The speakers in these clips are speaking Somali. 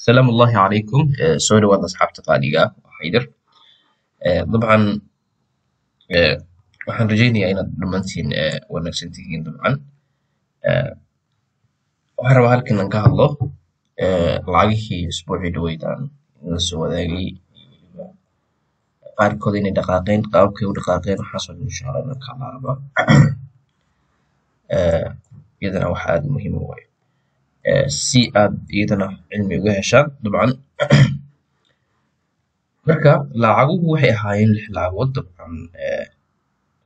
Salaamu Allaahi calaykum. Soo dhawaada asxaabta qaaliga ah, waa Xaydar. Dabcan waxaan rajaynayaa inaad dhammaantiin wanaagsan tihiin. Dabcan waxaan rabaa halkan aan ka hadlo lacagihii isbuucii dhaweyd aan la soo wadaagay iyo weliba qaarkood inay dhaqaaqeen, qaababkay u dhaqaaqeen, waxaasoo dhan insha Allah inaan ka hadlaan rabaa. Iyadana wax aad muhiim u waayo si aad iyadana cilmi uga heshaan. Dabcan marka lacaguhu waxay ahaayeen lix lacagood. Dabcan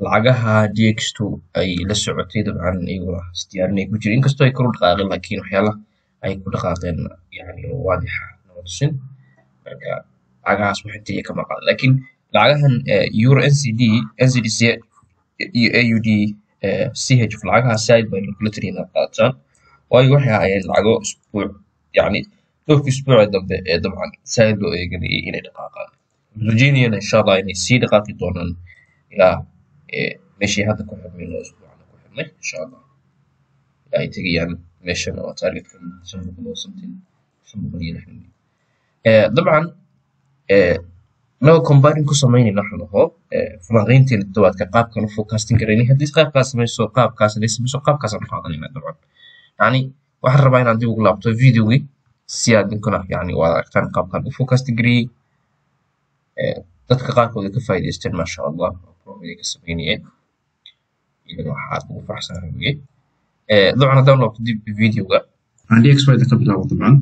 lacagaha DX2 ay la socotay, dabcan iyaguna isdiyaarinay ku jira, inkastoo ay kor u dhaqaaqeen, laakiin waxyaalaha ay ku dhaqaaqeen yani waadixa nama tusin. Marka lacagahaas wax intiya kama qaadan, laakiin lacagahan euro NZD, NZDC iyo AUD CHF, lacagahaas saaid baynu kula taliya inaad qaadataan, waayo waxay ahaayeen lacago isbuuc, yani dhowrkii isbuucee dambe ee dabcan saaid loo eeganayay inay dhaqaaqaan. Rajaynayana insha Allah inay sii dhaqaaqi doonaan ilaa meeshii hadda ku xirmeen oo isbuucan ku xirnay, insha Allah ilaa ay tegayaan meeshan oo targetkan 500 oo something, 560. Dabcan anagoo combining ku samaynayna waxaan dhaho falanqaynteena toddobaadka, qaabkan u forecasting garaynay, haddii qaabkaas samayso, qaabkaas haddii samayso, qaabkaasaan u qaadanayna. Dabcan yani waxaan rabaa inaan dib ugu laabto videogii si aad ninkuna yani waad aragtaan qaabkan u forecasting gareeyey. Dadka qaarkood ay ka faa'iidaysteen, maasha Allah, oo profit ay ka samaynayeen, iyadana waxa aad ugu faraxsanahay weye. Dabcan haddaan laabto dib videoga, waxaan DXY-da ka bilaabo. Dabcan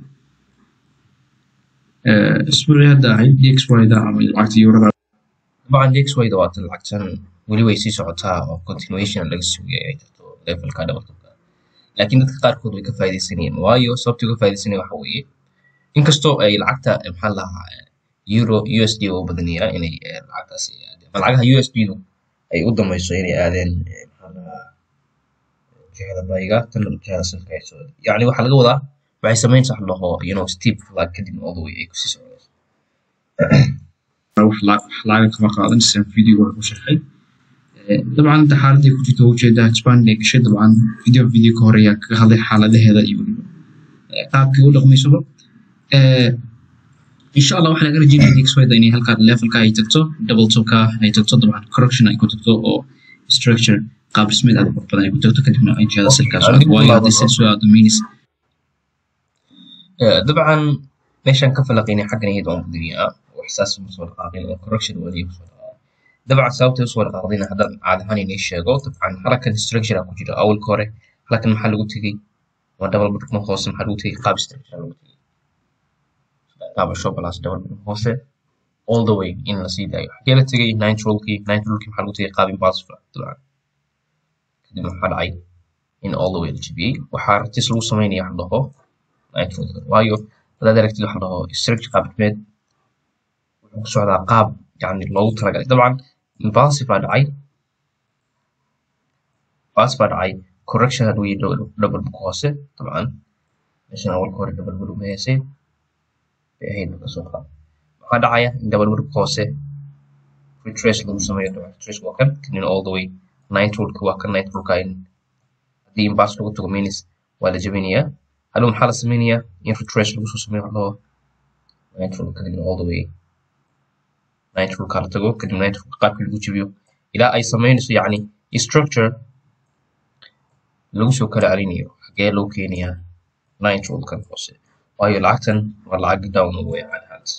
isbuucii hadda ahayd DXY-da ama lacagta eurada. Dabcan DXY-da waa tan lacagtan weli way sii socotaa oo continuation laga sugayay ay tagto levelka double topka, laakiin dadka qaarkood way ka faa'iidaysanayeen. Waayo sababta uga faa'iidaysanayeen waxa weeye, inkastoo ay lacagta maxaa la lahaa euro USD u badanayaa inay lacagtaasi aadeen, ama lacagaha USD du ay u dambayso inay aadeen maxaa la lahaa jihada buyga, tan jihada sellka ay soo, yacni waxaa laga wadaa waxay samaynaysaa wax la dhaho steep flag, kadibna all the way ay kusii soconayso. Wax lacaga kama qaadan sidaan video hore ku sharxay. Dabcan inta xaaladii ku jirto ujeedaa Japan inay gashay. Dabcan video ka horeeyaa kaga hadlay xaaladaheeda iyo weliba qaabkii u dhaqmaysaba. Insha Allah waxaa laga rajeynaya DXY-da inay halkaa levelka ay tagto, double topka ay tagto, dabcan correction ay ku tagto oo structure qaab dhismeed aad u qurux badan ay ku tagto, kadibna ay jihada Okay, sellkaa aan soo aado, dib ugu waayo haddii laabano. Sell soo aado means Dabcan meeshaan ka falaqaynay xaggan iyada oon badinayaa wax saas uma soo dhaqaaqin oo correction wali kusoo dhaqaaqay. Dabcan sababtay usoo dhaqaaqdayna haddaan caad ahaan inii sheego, dabcan halkan structure ku jira. Awalka hore halkan maxaa lagu tegey? Waa double bottom hoose. Maxaa lagu tegey? Qaab structure lagu tegey, taabasho plus double bottom hoose all the way in la sii daayo. Xagee la tegey? Ninth rollkii. Ninth rollkii maxaa lagu tegey? Qaab impulsive ah. Dabcan kadib maxaa dhacay? In all the way la jebiyey. Waxaa ratis lagu sameynaya wax la dhaho ninth rollka, waayo hadaad aragtid wax la dhaho structure qaab dhismeed wuxuu ku socdaa qaab yani loogu talagalay. Dabcan impulsive baa dhacay, impulsive baa dhacay, correction had weye double book hoose. Dabcan meeshan awalka hore double book ma heysay bay ahayd. Marka soo qaad maxaa dhacaya? In double book hoose retrace lagu sameeyo. Dabcan retrace waa kan, kadibna all the way ninth rollka waa kan. Ninth rollka in haddii impulse lagu tago means waa la jebinayaa. Hadhow maxaa la sameynayaa? In retrace lagu soo sameeyo wax la dhaho ninth roll, kadibna all the way ninth rollka la tago, kadibna ninth rollka qaabkii lagu jebiyo ilaa ay sameynayso yacni structure lagu soo kala celinayo. Xagee loo keenayaa? Ninth rollkan hoose, waayo lacagtan waa lacag down way caadi ahaanta.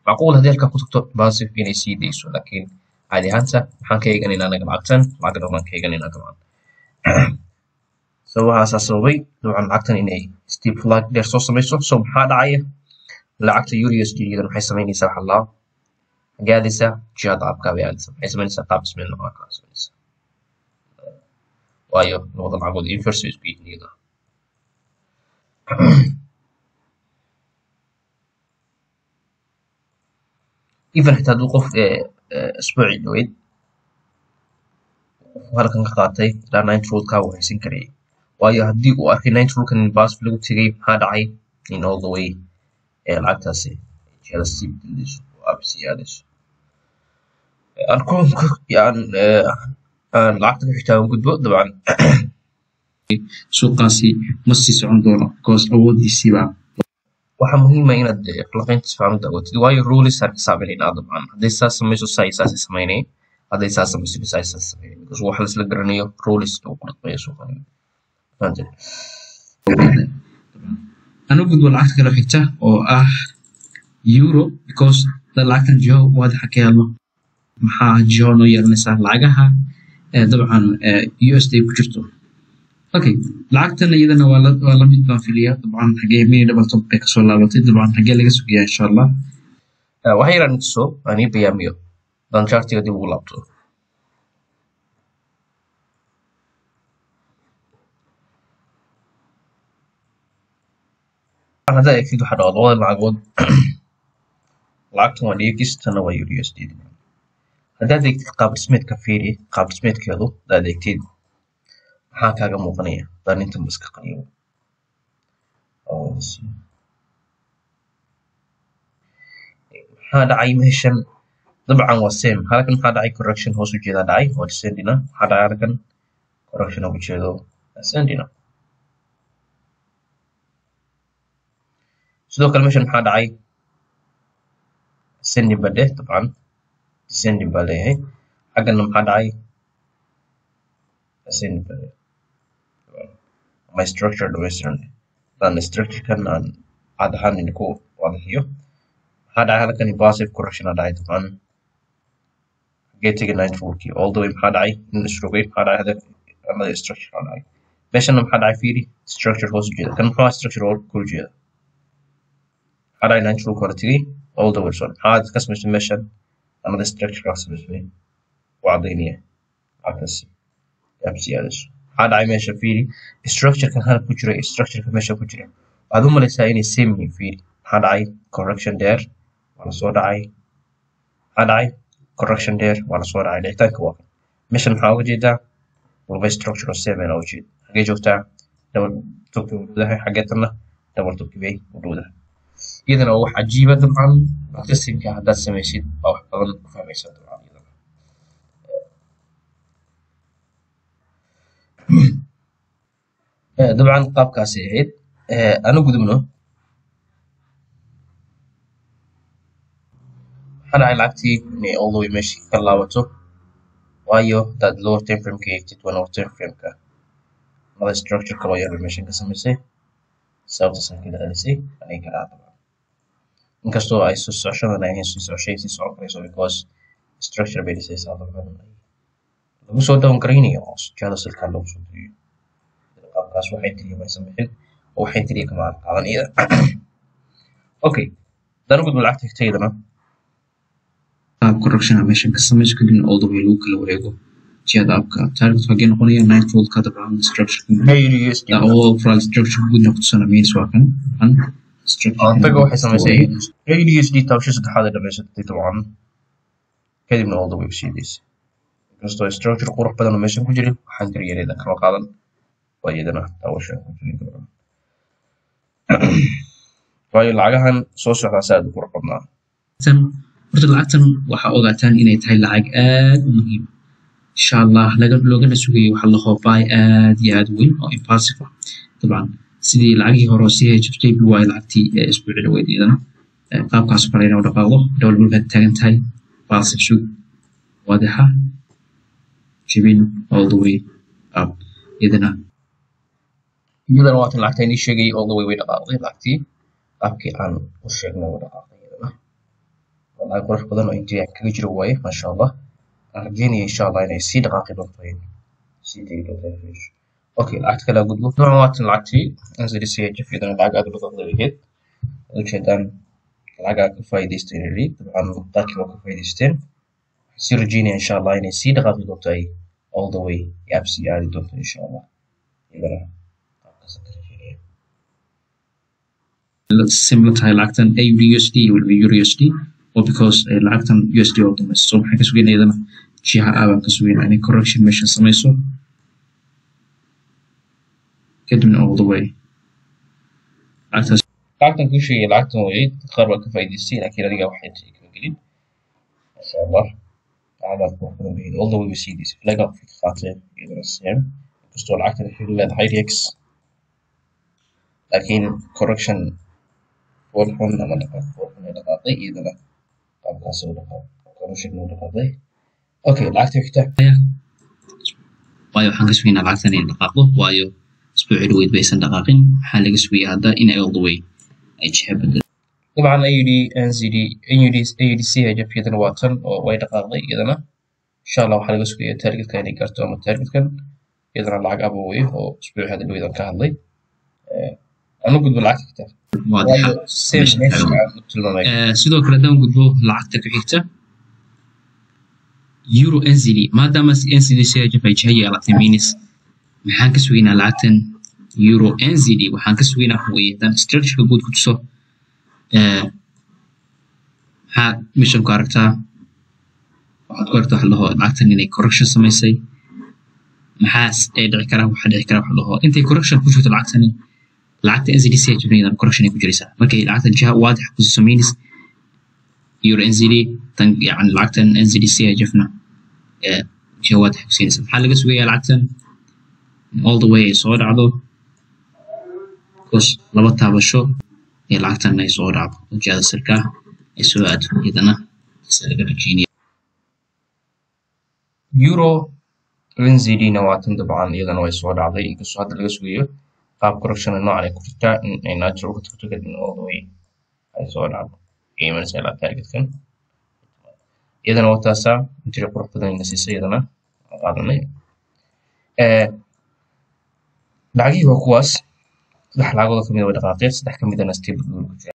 Macquul haddii halkaa ku tagto impulsive inay sii dayso, laakiin caadi ahaanta maxaan ka eeganaynaa anaga? Lacagtan lacag down aan ka eeganaynaa. Dabcan sababahaasaa sababay dabcan lacagtan inay steep flag dheer soo samayso. So maxaa dhacaya? Lacagta euro USD iyadana maxay samaynaysaa? Waxaa la xagee aadaysaa? Jihada upka bay aadaysaa. Maxay samaynaysaa? Qaab dhismeed nooca kala samaynaysaa, waayo labada lacagood inverse bay isku yihiin iyadana. Even xitaa hadduu qof isbuucii dhaweyd qof halkan ka qaatay ilaa ninth rollka wuu haysan karayay, waayo haddii uu arkay ninth rollkan in impulsive lagu tegay, maxaa dhacay? In all the way ee lacagtaasi jihada sii bedelayso oo up sii aadayso. Aan aan aan lacagta ku xigta aan gudbo. Dabcan suuqaasi ma sii socon doono because awoodiisiibaa Waxaa muhiim ah inaad falanqaynta si fiican u daawatid, waayo rules aan xisaabinaynaa. Dabcan hadday saas samayso, saa iyo saasay samaynay, hadday saas samayso, saa iyo saas samaynay, because wax laisla garanayo rules lagu ku dhaqmayo suuqa. Fahanteen? Anu gudbo lacagta kale oo xigta oo ah euro, because da lacagtan jiho waadixa ka helno. Maxaa jiho noo yeelanaysaa lacagaha dabcan USD ku jirto? Okay, lacagtan iyadana waa la mid baan filiyaa. Dabcan xagee mini double top bay kasoo laabatay? Dabcan xagee laga sugayaa, insha Allah? Waxa yaraan tuso aan ii bayaamiyo haddaan chartiga dib ugu laabto. Haddaad eegtid, waxaa dhacdo labada lacagood, lacagtan waa DX, tanna waa euro USD. Haddaad eegtid qaab dhismeedka, fiiri qaab dhismeedkeedu. Haddaad eegtid, maxaa kaaga muuqanaya? Haddaan intan iska qariyo, maxaa dhacay meeshan? Dabcan waa same. Halkan maxaa dhacay? Correction hoos ujeedaa dhacay oo descending ah. Maxaa dhacay halkan? Correction oo ujeedo ascending ah. Sidoo kale meeshan maxaa dhacay? Ascending ba dheh, dabcan descending baa leeyahay. Xaggana maxaa dhacay? Ascending ba leeyahay. My structure dhammaystiran, haddaan structure-kan aan caad ahaan idinku waadixiyo, maxaa dhacay halkan? Passive correction aa dhacay. Dabcan xagee tegay? Nine rulekii all the way. Maxaa dhacay? In isrogay. Maxaa dhacay hada? Another structure aa dhacay. Meeshana maxaa dhacay? Fiiri, structure hoos ujeeda. Kan muxuu ahaa? Structure kor ujeeda. Maxaa dhacay? Nine rulka hore tegay all the way. So maxaa ka samaysmay meeshan? Another structure ka samaysmay oo cadaynaya lacagtaasi yaabsi aadayso. Maxaa dhacay meesha? Fiiri structure-kan halka ku jira, structure-ka meesha ku jira, waxaad u malaysaa inay same yihiin. Fiiri maxaa dhacay? Correction dheer waa la soo dhacay. Maxaa dhacay? Correction dheer waa la soo dhacay. Dhicitaanka waa kan. Meeshan maxaa uga jeedaa? Laba structure oo same ah uga jeeda. Xagee joogtaa? Double topkii u dhowdahay. Xagee tanna? Double topkii bay u dhowdahay. Iyadana waa wax cajiiba. Dabcan backtestingka haddaad samaysid, waa wax badan ku fahmaysaa dabcan iyadana. Dabcan qaabkaasay ahayd. Anu gudubno. Maxaa dhacay? Lacagtii inay all the way meeshii ka laabato, waayo haddaad lower time frame-ka eegtid, 1 hour time frame-ka, another structure kaloo yar bay meeshan ka samaysay. Sababtaasaan ka ilaalисay aniga karaa. Dabcan inkastoo ay soo socoshadan ay ahayn sii socoshay, sii socon karayso, because structure bay dhisaysaa dabcan lagu soo down garaynayo oo jihada silkaa loogu soo diriyo. Qaabkaas waxay tiriya maysan bixin oo waxay tiriya kama aan qaadan iyada. Okay, haddaan u gudbo lacagta xigta iyadana. Qaab correction ah meeshan ka samayso, kadibna all the way lagu kala wareego jihada upka. Target xagee noqonaya? Nine foldka. Dabcan structure Euro USD. The overall structure guudna kutusana means waa kan kan structure. Antaga waxay samaysay Euro USD taabasho saddexaad ay dhamaysatay dabcan, kadibna all the way usii daysay. Inkastoo structure qurux badan oo meeshan ku jirin, waxaan tiriyadeeda kama qaadan, waa iyadana taabasho ku jirin dabcan, waayo lacagahan soo socdaa si aad u qurux badnaa. Tan horta lacagtan waxaa ogaataan inay tahay lacag aad u muhiim, insha Allah laga loogana sugayo waxa la buy aad iyo aad u weyn oo impulsive ah. Dabcan sidii lacagihii hore oo CHFJPY, lacagtii isbuuci dhaweyd, iyadana qaabkaas oo kale inay u dhaqaaqdo. Double markaad taagan tahay, impulsive sug waadixa, jibin all the way up iyadana. Iyadana waa tan lacagta inii sheegayay. All the way way dhaqaaqday lacagtii, qaabkii aan u sheegnay way dhaqaaqday. Iyadana waa lacag qurux badan oo intii aan kaga jiro waaye, maasha Allah. Aan rajeynaya, insha Allah, inay sii dhaqaaqi doonto, ay sii tegi doonto. Okay, lacagta kale aan gudbo. Dabcan waa tan lacagtii NZDCHF. Iyadana lacag aad u dhaqaaqday bay ahayd. Waad ujeedaan, lacag aan ka faa'iidaystay really. Dabcan qaarkii waa ka faa'iidaysteen. Waxaan sii rajeynaya, insha Allah, inay sii dhaqaaqi doonto, ay all the way up sii aadi doonto, insha Allah. Iyadana qaabkaas aan ka rajeynaya. Similar tahay lacagtan AUDUSD iyo weliba EURUSD oo because lacagtan USD oo dambayso. So maxaan ka sugaynaa iyadana? Jiha A baan ka sugaynaa inay correction meeshan samayso, kadibna all the way lacagtaas. Lacagtan kuu sheegay lacagtan wayay. Dad qaar baa ka faa'iidaystay, laakiin adiga waxay tahay kama gelin. Masha Allah, lacagaad qurux badan bay ahayd. All the way way sii daysay, flag up ka qaateen. Iyadana same, inkastoo lacagtan xiriir leedahay RX, laakiin correction Foolxun ama dhaqaaq foolxun ay dhaqaaqday iyadana, qaabkaas u dhaqaaq, qaabkaan u sheegnay u dhaqaaqday. Okay, lacagta xigta. Waayo waxaan ka sugaynaa lacagtan inay dhaqaaqdo, waayo isbuucii dhaweyd baysan dhaqaaqin. Maxaa laga sugayaa hadda? Inay all the way ay jiha bedel. Dabcan AUD NZD, AUD AUD CHF iyadana waa tan oo way dhaqaaqday iyadana. Insha Allah waxaa laga sugayaa targetka inay gaarto ama targetkan. Iyadana lacag aba wey oo isbuucii hadda dhaweyd aan ka hadlay. Aan u gudbo lacagta xigta. Waadixa. Waayo same meesha meesha taagan. Aan u tilmaamay. Sidoo kale haddaan gudbo lacagta ku xigta, euro NZD, maadaama NZD CHF ay jiha yeelatay minus, maxaan ka sugaynaa lacagtan euro NZD? Waxaan ka sugaynaa waxa weeye, haddaan structureka guud ku tuso, maxaa meeshan ku aragtaa? Waxaad ku aragtaa waxa la dhaho lacagtan inay correction samaysay. Maxaa ay dhici karaa? Waxaa dhici karaa waxa la dhaho intay correction ku jirto lacagtani, lacagta NZD CHF iyadana correction ay ku jiraysaa. Markay lacagtan jiha waadix ku siiso minus euro NZD tan, yani lacagtan NZD CHF na jiha waadix ku siinaysa. Maxaa laga sugayaa lacagtan? All the way ay soo dhacdo, because laba taabasho ee lacagtan ay soo dhacdo oo jihada sirka ay soo aado, iyadana saasa laga rajeynaya. Euro NZD na waa tan dabcan, iyadana way soo dhacday, inkastoo hadda laga sugayo qaab correction noocan ay ku jirtaa in ay natural ka tagto, kadibna all the way ay soo dhacdo, ay imanaysa ilaa targetkan. Iyadana waa taasaa, entry qurux badan ina siisay, iyadana waan qaadanay. Lacagihii waa kuwaas. Saddex lacagood oo kamid ah way dhaqaaqeen, saddex kamidana stable ku jiraan.